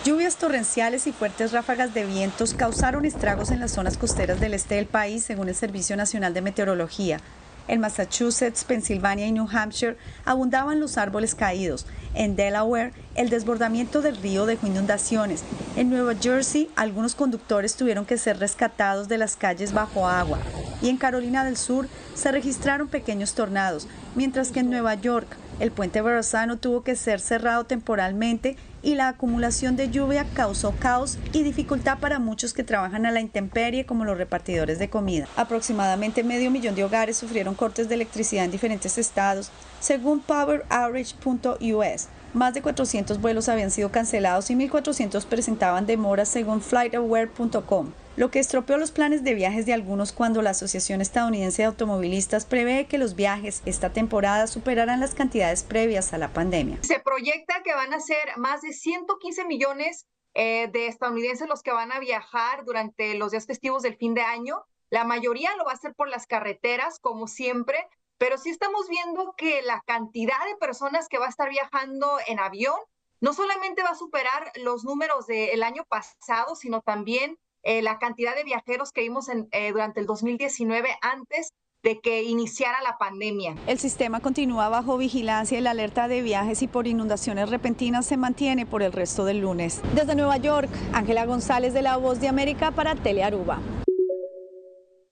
Lluvias torrenciales y fuertes ráfagas de vientos causaron estragos en las zonas costeras del este del país, según el Servicio Nacional de Meteorología. En Massachusetts, Pensilvania y New Hampshire abundaban los árboles caídos. En Delaware, el desbordamiento del río dejó inundaciones. En Nueva Jersey, algunos conductores tuvieron que ser rescatados de las calles bajo agua. Y en Carolina del Sur se registraron pequeños tornados, mientras que en Nueva York, el puente Verrazano tuvo que ser cerrado temporalmente y la acumulación de lluvia causó caos y dificultad para muchos que trabajan a la intemperie, como los repartidores de comida. Aproximadamente 500.000 de hogares sufrieron cortes de electricidad en diferentes estados, según poweroutage.us. Más de 400 vuelos habían sido cancelados y 1.400 presentaban demoras, según flightaware.com, lo que estropeó los planes de viajes de algunos cuando la Asociación Estadounidense de Automovilistas prevé que los viajes esta temporada superarán las cantidades previas a la pandemia. Se proyecta que van a ser más de 115 millones de estadounidenses los que van a viajar durante los días festivos del fin de año. La mayoría lo va a hacer por las carreteras, como siempre, pero sí estamos viendo que la cantidad de personas que va a estar viajando en avión no solamente va a superar los números del año pasado, sino también la cantidad de viajeros que vimos durante el 2019 antes de que iniciara la pandemia. El sistema continúa bajo vigilancia y la alerta de viajes y por inundaciones repentinas se mantiene por el resto del lunes. Desde Nueva York, Ángela González de La Voz de América para Telearuba.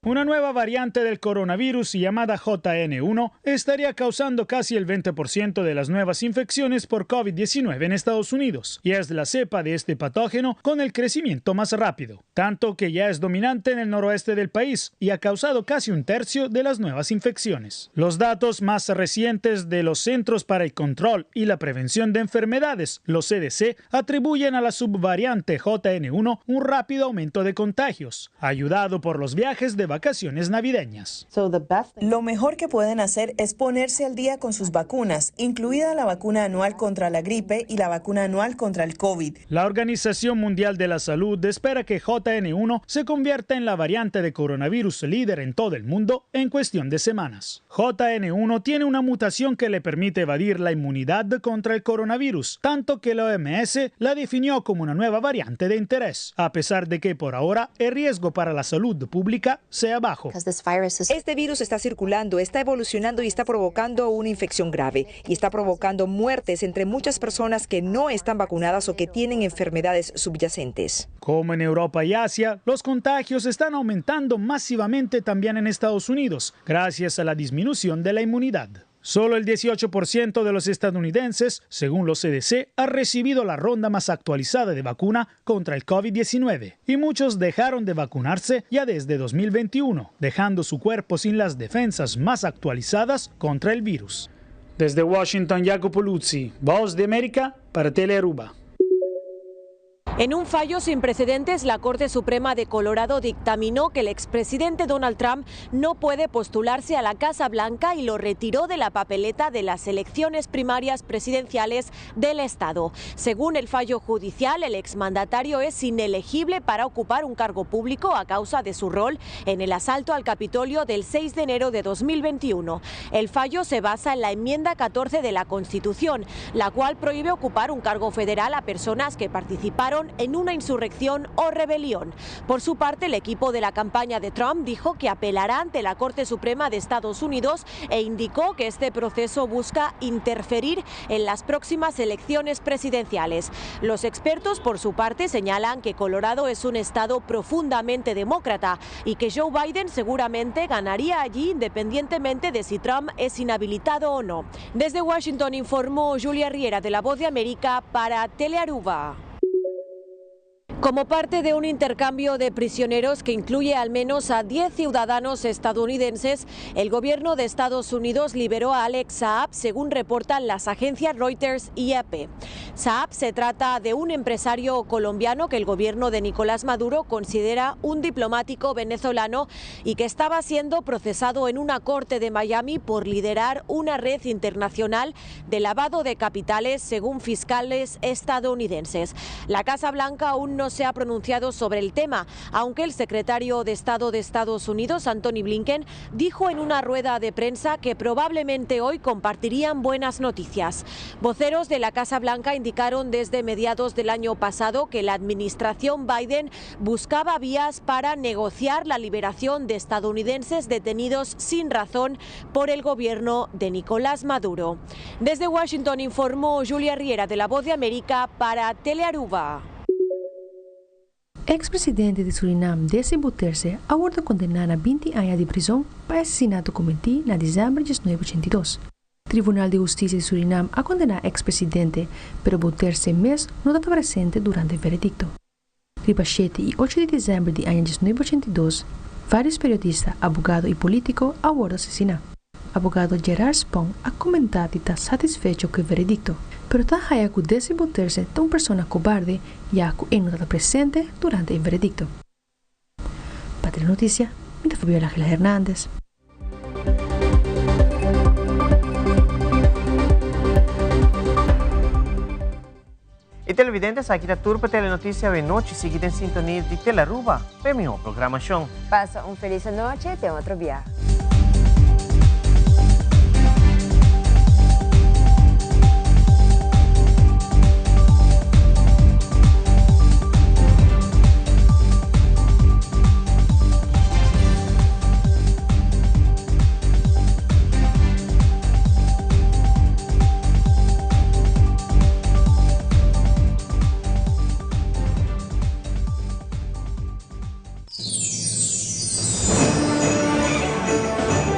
Una nueva variante del coronavirus llamada JN1 estaría causando casi el 20% de las nuevas infecciones por COVID-19 en Estados Unidos, y es la cepa de este patógeno con el crecimiento más rápido, tanto que ya es dominante en el noroeste del país y ha causado casi un tercio de las nuevas infecciones. Los datos más recientes de los Centros para el Control y la Prevención de Enfermedades, los CDC, atribuyen a la subvariante JN1 un rápido aumento de contagios, ayudado por los viajes de vacaciones vacaciones navideñas. Lo mejor que pueden hacer es ponerse al día con sus vacunas, incluida la vacuna anual contra la gripe y la vacuna anual contra el COVID. La Organización Mundial de la Salud espera que JN1 se convierta en la variante de coronavirus líder en todo el mundo en cuestión de semanas. JN1 tiene una mutación que le permite evadir la inmunidad contra el coronavirus, tanto que la OMS la definió como una nueva variante de interés, a pesar de que por ahora el riesgo para la salud pública sea bajo. Este virus está circulando, está evolucionando y está provocando una infección grave y está provocando muertes entre muchas personas que no están vacunadas o que tienen enfermedades subyacentes. Como en Europa y Asia, los contagios están aumentando masivamente también en Estados Unidos, gracias a la disminución de la inmunidad. Solo el 18% de los estadounidenses, según los CDC, ha recibido la ronda más actualizada de vacuna contra el COVID-19 y muchos dejaron de vacunarse ya desde 2021, dejando su cuerpo sin las defensas más actualizadas contra el virus. Desde Washington, Jacopo Luzzi, Voz de América, para Telearuba. En un fallo sin precedentes, la Corte Suprema de Colorado dictaminó que el expresidente Donald Trump no puede postularse a la Casa Blanca y lo retiró de la papeleta de las elecciones primarias presidenciales del Estado. Según el fallo judicial, el exmandatario es inelegible para ocupar un cargo público a causa de su rol en el asalto al Capitolio del 6 de enero de 2021. El fallo se basa en la enmienda 14 de la Constitución, la cual prohíbe ocupar un cargo federal a personas que participaron en una insurrección o rebelión. Por su parte, el equipo de la campaña de Trump dijo que apelará ante la Corte Suprema de Estados Unidos e indicó que este proceso busca interferir en las próximas elecciones presidenciales. Los expertos, por su parte, señalan que Colorado es un estado profundamente demócrata y que Joe Biden seguramente ganaría allí independientemente de si Trump es inhabilitado o no. Desde Washington informó Julia Riera de La Voz de América para Telearuba. Como parte de un intercambio de prisioneros que incluye al menos a 10 ciudadanos estadounidenses, el gobierno de Estados Unidos liberó a Alex Saab, según reportan las agencias Reuters y AP. Saab se trata de un empresario colombiano que el gobierno de Nicolás Maduro considera un diplomático venezolano y que estaba siendo procesado en una corte de Miami por liderar una red internacional de lavado de capitales, según fiscales estadounidenses. La Casa Blanca aún no se ha pronunciado sobre el tema, aunque el secretario de Estado de Estados Unidos, Antony Blinken, dijo en una rueda de prensa que probablemente hoy compartirían buenas noticias. Voceros de la Casa Blanca indicaron desde mediados del año pasado que la administración Biden buscaba vías para negociar la liberación de estadounidenses detenidos sin razón por el gobierno de Nicolás Maduro. Desde Washington informó Julia Riera de La Voz de América para Telearuba. Ex-presidente di Surinam Desi Bouterse a wordo condena na 20 aña di prizon pa asesinato cometi na december 1982. Tribunal di Husticia di Surinam a condena ex-presidente, pero Bouterse mes no tabata presente durante e veredicto. Riba shete y ocho di december di aña 1982, varios periodista, abogado y politico a wordo asesina. Abogado Gerard Spong a comenta di ta satisfecho cu e veredicto, pero ta haya cu Desi Bouterse ta un persona cobarde ya cu e no ta presente durante e veredicto. Pa Telenoticia, mi ta Fabiola Angela Hernandez. Y televidentes, aki ta tur pa Telenoticia awe nochi. Sigui den sintonia di Telearuba pa e miho programacion. Pasa un feliz anochi, te otro biaha.